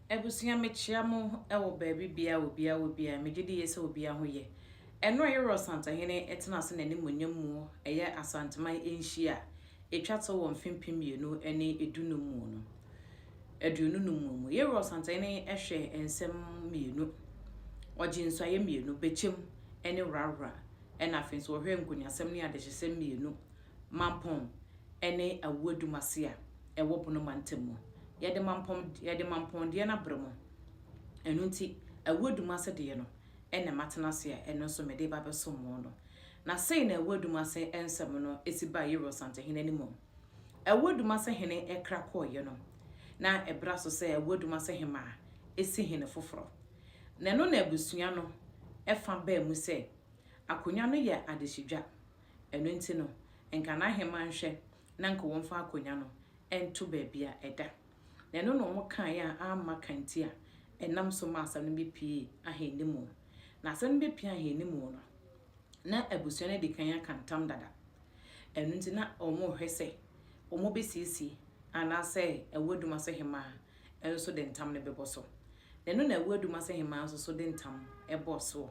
Abusua mekyea mo wɔ baabi bia obia wɔ bia, megye di yie sɛ obia ho yɛ. Ɛno a Yɛwura Ɔsantehene tena ase n'animuonyam mu ɛyɛ Asanteman nhyia a ɛtwa to wɔ mfe 2015 mu no, 25 mu mu. Yɛwura Ɔsantehene hwɛ nsɛm mmienu, ɔgye nsuaeɛ mmienu, bɛkyɛm ne worawora, ɛna afei nso ɔhwɛ nkonyasɛm ne adehyesɛm mmienu, Mampɔn ne Awuadumase a ɛwɔ Bono mantam mu. Yɛde Mampɔn yɛde Mampɔn deɛ no abrɛ mo. Ɛno nti, Awuadumase deɛ no ɛna matena ase a ɛno nso mede ba bɛsom mo no. Na sei na Awuadumase nsɛm no si baa Yɛwura Ɔsantehene anim. Awuadumase hene kra kɔeɛ no, na ɛbra so sɛ Awuadumase hemaa si hene foforɔ. Na ɛno na abusua no fa baa mu sɛ akonnwa no yɛ adehyedwa. Ɛno nti no, nka n'ahemaa nhwɛ na nka wɔmfa akonnwa no nto baabi a ɛda. Na ɛno na wɔkaeɛ a amma ka nti a ɛnam so maa asɛm no bɛpuee ahenni mu. Na asɛm no bɛpue ahenni mu no, na abusua no adi kan aka ntam dada. Ɛno nti na wɔrehwɛ sɛ wɔbɛsiesie anaasɛ Awuadumase hemaa nso de ntam no bɛbɔ so. Na ɛno na Awuadumase hemaa nso so de ntam bɔɔ soɔ.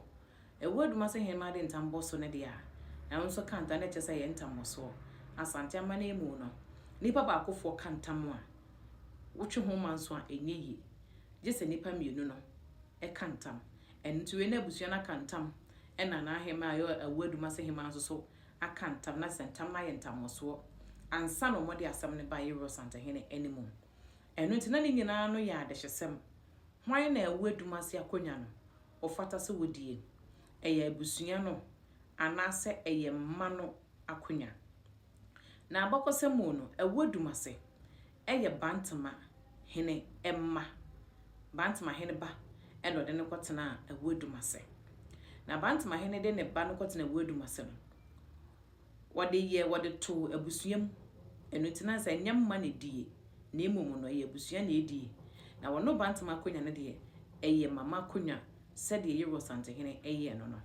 Awuadumase hemaa de ntam bɔ so no deɛ a, ɛno nso ka ntam na ɛkyerɛ sɛ ɛyɛ ntammɔsoɔ. Asante amanneɛ mu no, nipa baakofoɔ ka ntam a, wotwe ho ma nso a, ɛnyɛ yie. Gye sɛ nnipa mmienu no ka ntam. Ɛno nti wei na abusua no aka ntam ɛna n'ahemaa a ɛyɛ Awuadumase hemaa nso so aka ntam na sɛ ntam no ayɛ ntammɔsoɔ ansa na wɔde asɛm no baeɛ Yɛwura Ɔsantehene anim. Ɛno nti na ne nyinaa no yɛ adehyesɛm. Hwan na Awuadumase akonnwa no ɔfata sɛ wɔdie? Ɛyɛ abusua no anaasɛ ɛyɛ mma no akonnwa? Na abakɔsɛm mu no, Awuadumase yɛ Bantama hene mma. Bantama hene ba na ɔde no kɔtenaa Awuadumase. Na Bantama hene de ne ba no kɔtena Awuadumase no, wɔde yɛ wɔde too abusua mu. Ɛno nti na sɛ ɛnyɛ mma na ɛdie, na mmom no ɛyɛ abusua na ɛdie. Na wɔno Bantama akonnwa no deɛ, ɛyɛ mama akonnwa sɛdeɛ Yɛwura Ɔsantehene yɛɛ no no.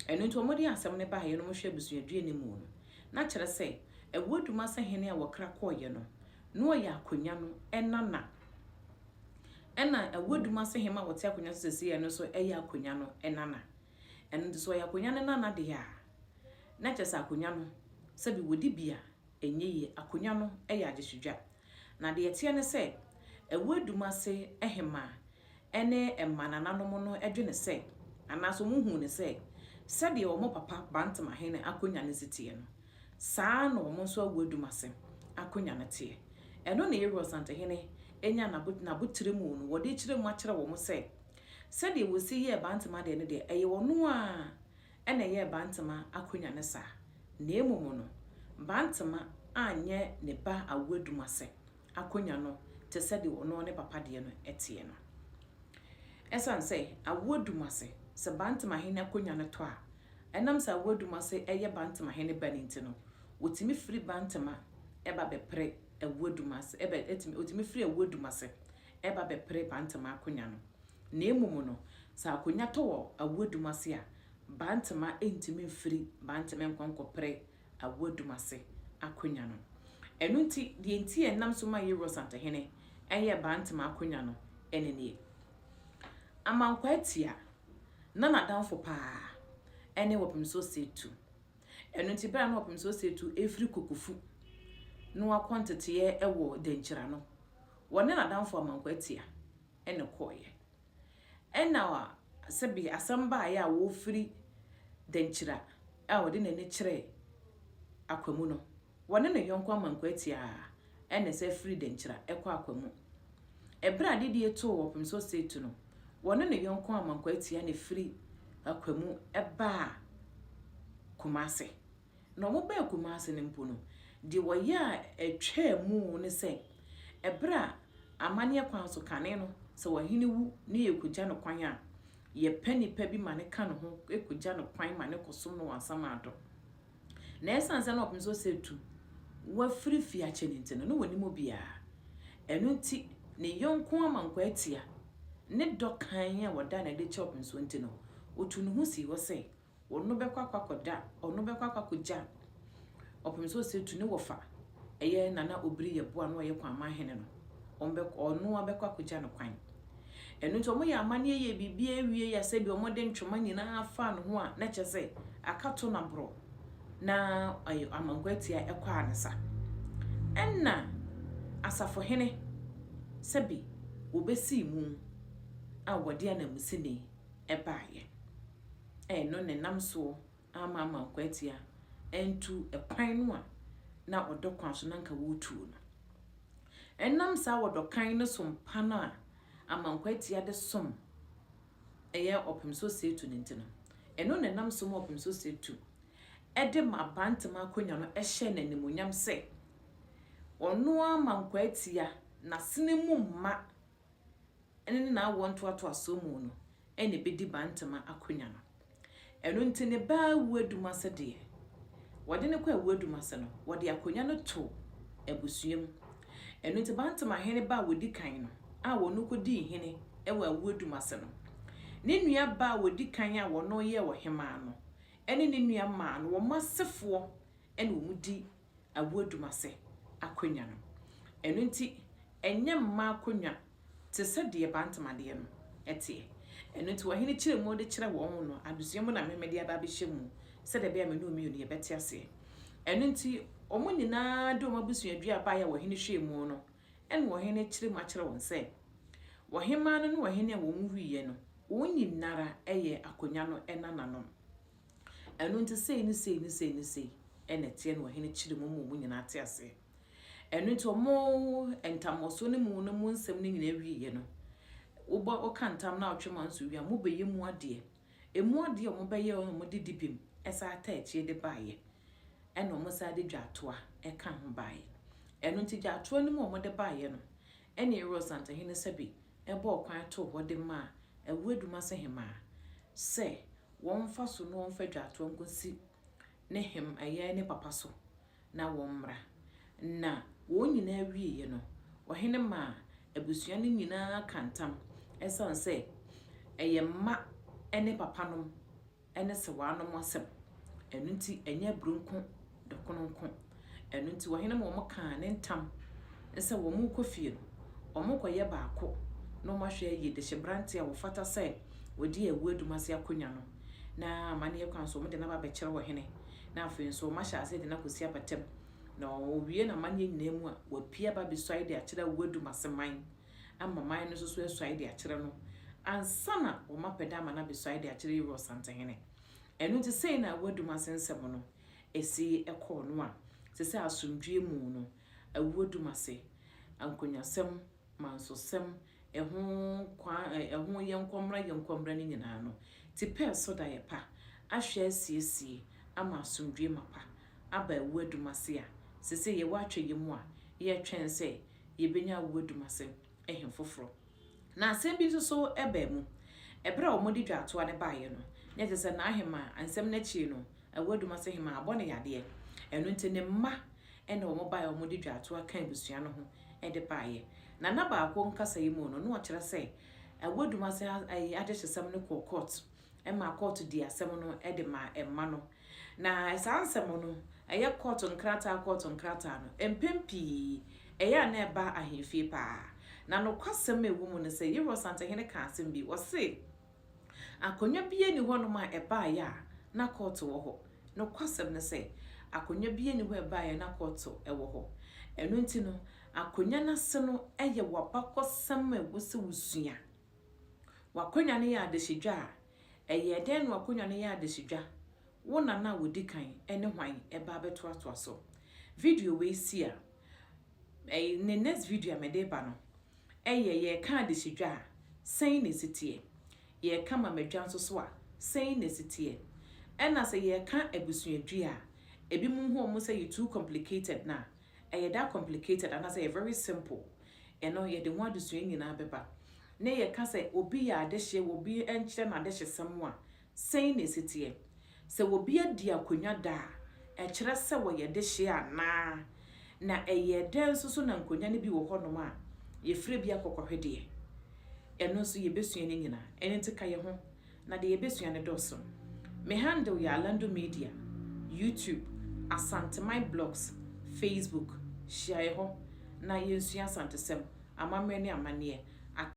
Ɛno nti wɔde asɛm no baeɛ no wɔhwɛ abusuadua no mu no, na kyerɛ sɛ Awuadumase hene a wɔkra kɔeɛ no, na ɔyɛ akonnwa no nana. Ɛna Awuadumase hema a wɔte akonnwa so seesei no nso yɛ akonnwa no nana. Ɛno nti sɛ ɔyɛ akonnwa no nana deɛ a, na kyerɛ sɛ akonnwa no, sɛbi wɔdi bi a, ɛnyɛ yie. Akonnwa no yɛ agyesodwa. Na deɛ ɛteɛ ne sɛ, Awuadumase hema ne mma nananom no dwene sɛ, anaasɛ wɔhuu no sɛ, sɛdeɛ wɔn papa Bantamahene akonnwa no si teɛ no, saa ara na wɔn nso Awuadumase akonnwa no teɛ. Ɛno na Yɛwura Ɔsantehene nyaa n'abotire mu no, wɔde rekyerɛ mu akyerɛ wɔn sɛ, sɛdeɛ wɔsi yɛɛ Bantama deɛ no deɛ, ɛyɛ ɔno ara na ɛyɛɛ Bantama akonnwa no saa, na mmom no, Bantama anyɛ ne ba Awuadumase akonnwa no te sɛ deɛ ɔno ne papa deɛ no teɛ no. Ɛsiane sɛ Awuadumase, sɛ Bantamahene akonnwa no tɔ a, ɛnam sɛ Awuadumase yɛ Bantamahene ba no nti no, wɔtumi firi Bantama ba bɛpere Awuadumase, ɛbɛ, ɛtumi, wɔtumi firi Awuadumase ba bɛpere Bantama akonnwa no. Na mmom no, sɛ akonnwa tɔ wɔ Awuadumase a, Bantama ntumi mfiri Bantama nkɔ nkɔpere Awuadumase akonnwa no. Ɛno nti, deɛ nti a ɛnam so ma Yewura Ɔsantehene yɛɛ Bantama akonnwa no ne nie. Amankwaa Atia, na n'adamfo pa ara ne Wɔpemsoɔ Setu. Ɛno nti, berɛ a na Wɔpemsoɔ Setu refiri Kokofu na wakɔ nteteeɛ wɔ Dankyira no, wɔne n'adamfo Amankwaa Atia na ɛkɔeɛ. Ɛnna sɛbe asɛm baeɛ a wɔrefiri Dankyira a ɔde n'ani kyerɛɛ Akwamu no, wɔne ne yɔnko Amankwaa Atiaa na ɛsɛ firi Dankyira kɔ Akwamu. Ɛberɛ a adedie too Ɔpemsoɔ Setu no, wɔne ne yɔnko Amankwaa Atia na ɛfiri Akwamu baa Kumase. Na wɔbaa Kumase no mpo no, deɛ wɔyɛ a ɛtwaa mu ne sɛ, ɛberɛ a amanneɛ kwan so kane no, sɛ ɔhene wu na yɛrekɔgya no kwan a, yɛpɛ nipa bi ma no ka ne ho kɔgya no kwan ma no kɔsom no wɔ asamando. Na ɛsiane sɛ na ɔpem sɛ ɔsɛ tu wafiri fie akyɛ no nti no, na wɔnim obiara. Ɛno nti, ne yɔnko Amankwaa Atia ne dɔ kann a wɔda no adi kyerɛ Ɔpemsoɔ nti no, ɔtuu ne ho sii hɔ sɛ Ɔno bɛkɔ akɔ akɔda, ɔno bɛkɔ akɔ akɔgya ɔpem sɛ ɔsɛ tu ne wɔfa, ɛyɛ Nana Obiri Yeboah na ɔyɛ Kwaman hene no, ɔno bɛkɔ, ɔno ara bɛkɔ akɔgya no kwan. Ɛno nti wɔyɛɛ amanneɛ yɛɛ biribiara wiei a sɛdeɛ wɔde ntwoma nyinaa faa ne ho a na kyerɛ sɛ aka to no aborɔ na ɛyɛ amankwatia ɛkɔ a ne sa. Ɛna asafohene sɛbi wɔbɛsii mu a wɔde ananmusini ɛbaeɛ. Ɛno na ɛnam soɔ ama amankwatia antu ɛkwan no a na ɔdɔ kwan so na anka wɔretuo no. Ɛnam saa ɔdɔ kann ne som pa no a Amankwatia de som ɛyɛ Ɔpemso Setu no nti no, ɛno na ɛnam so ma Ɔpemso Setu de Mabantam akonnwa no hyɛɛ no animuonyam sɛ ɔno ara Amankwatia n'asene mu mma ne n'awoɔ ntoatoasoɔ mu no na ɛbɛdi Bantama akonnwa no. Ɛno nti ne ba Awuadum ase deɛ, wɔde no kɔ Awuadum ase no, wɔde akonnwa no to abusua mu. Ɛno nti Bantama hene ba a ɔdi kan no a ɔno kɔdii hene wɔ Awuadum ase no, ne nua ba a ɔdi kan a ɔno yɛɛ ɔhemaa no ne ne nua mmaa no, wɔn asefoɔ na wɔdi Awuadum ase akonnwa no. Ɛno nti ɛnyɛ mmaa akonnwa te sɛ deɛ Bantama deɛ no teɛ. Ɛno nti ɔhene kyerɛ mu de kyerɛ wɔn no, adesua mu na me mede aba abɛhyɛ mu sɛdeɛ ɛbɛyɛ a me ne wɔn mmienu yɛbɛte aseɛ. Ɛno nti wɔn nyinaa de wɔn abusuadua baeɛ a ɔhene hwɛɛ mu no, ɛna ɔhene kyerɛ mu akyerɛ wɔn sɛ, ɔhemmaa no ne ɔhene a wɔn wuiɛ no, wɔn nyinara yɛ akonnwa no nananom. Ɛno nti sei ne sei ne sei ne sei na ɛteɛ na ɔhene kyerɛ mu ma wɔn nyinaa te aseɛ. Ɛno nti wɔn ntammɔsoɔ no mu no mu nsɛm no nyinaa wieɛ no, wobɔ woka ntam na wotwe ma nso wie a, mobɛyɛ mu adeɛ. Ɛmu adeɛ a wɔbɛyɛ no wɔde dibem san taa akyire de baeɛ, ɛna wɔsan de dwaatoa ka ho baeɛ. Ɛno nti dwaatoa no mu a wɔde baeɛ no, ɛne Ewura Ɔsantehene Sɛbi bɔɔ kwan too hɔ de maa Awuadumase Hemaa sɛ wɔmfa so na wɔmfa dwaatoa nkɔsi ne hem ɛyɛ ne papa so na wɔmmra. Na wɔn nyinaa wieeɛ no, ɔhene maa abusua no nyinaa ka ntam ɛsiane sɛ ɛyɛ mma ne papanom ne sewaanom asɛm. Ɛno nti ɛnyɛ aburo nko, dɔkono nko. Ɛno nti ɔhene ma wɔkaa ne ntam sɛ wɔrekɔ fie no, wɔrekɔyɛ baako na wɔahwɛ ayi dehyeberanteɛ a ɔfata sɛ ɔdi Awuadum ase akonnwa no, na amanneɛ kwan so wɔde no aba abɛkyerɛ ɔhene, na afei nso wɔahyɛ aseɛ de no akɔsi apatam. Na ɔwie n'amanneɛ nyinaa mu a, wapue aba abɛsuae de akyerɛ Awuadum ase man, ama man no nso so asuae de akyerɛ no, ansa na wɔapɛ da ama no abɛsuae de akyerɛ Yewura Ɔsantehene. Ɛno nti sei na Awuadum ase nsɛm no si kɔɔ no a, te sɛ asomdwoeɛ mu no, Awuadum ase, ankonwasɛm, mansosɛm, ɛho kwan, ɛho yɛnkɔmmra yɛnkɔmmra no nyinaa no, tipɛɛ so da yɛ pa, ahwɛ asiesie ama asomdwoeɛ mapa aba Awuadum ase a, sesei yɛwɔ atwɛyɛ mu a yɛretwɛn sɛ yɛbɛnya Awuadum ase he foforɔ. Na asɛm bi nso so baa mu. Ɛberɛ a wɔde dwaatoa no baeɛ no, na ɛsɛ sɛ n'ahemaa, nsɛm no akyiri no, Awuadum ase hemaa abɔ no yadeɛ. Ɛno nti ne mma na wɔbaeɛ a wɔde dwaatoa kaa abusua no ho de baeɛ. Na nna baako nkasa yi mu no, na ɔkyerɛ sɛ Awuadum ase adehyesɛm no kɔɔ kɔɔto maa kɔɔto dii asɛm no de maa mma no. Na saa nsɛm no, ɛyɛ kɔɔto nkrataa kɔɔto nkrataa no, mpɛn pii ɛyɛ a na ɛba ahemfie paa. Na nokwasɛm a ɛwɔ mu ne sɛ, Yeroa Santehene kaa asɛm bi, ɔse, Akonnwa biara nni hɔnom a ɛbaeɛ a na kɔɔto wɔ hɔ. Nokwasɛm ne sɛ, akonnwa biara nni hɔ a ɛbaeɛ a na kɔɔto wɔ hɔ. Ɛno nti no, akonnwa no ase no yɛ w'abakɔsɛm a ɛwɔ sɛ wosua. W'akonnwa no yɛ adehyedwa a, ɛyɛɛ dɛn na w'akonnwa no yɛ adehyedwa? Wo nana a ɔdi kan ne hwan ba abɛtoatoa so? Video wei si a, ne next video a mede reba no, ɛyɛ yɛreka adehyedwa a, sɛn na ɛsi teɛ? Yɛreka mamadwa nso so a, sɛn na ɛsi teɛ? Ɛna sɛ yɛreka abusuadua a, ebinom hu wɔn sɛ ɛyɛ too complicated no a, ɛyɛ that complicated anaasɛ ɛyɛ very simple? Ɛno yɛde ho adesua nyinaa bɛba. Ne yɛka sɛ obi yɛ adehyeɛ, obi nkyerɛ no adehyesɛm a, sɛn na ɛsi teɛ? Sɛ obi adi akonnwa da a, ɛkyerɛ sɛ wɔyɛ dehyeɛ anaa? Na ɛyɛɛ dɛn nso so na nkonnwa no bi wɔ hɔnom a yɛfrɛ bi akɔkɔhwedeɛ? Ɛno nso yɛbɛsua ne nyinaa. Ɛno nti ka yɛn ho, na deɛ yɛbɛsua no dɔɔso. Me handle yɛ Alando Media, YouTube, Asanteman Blogs, Facebook. Hyia yɛn hɔ na yɛnsua Asantesɛm, amammerɛ ne amanneɛ.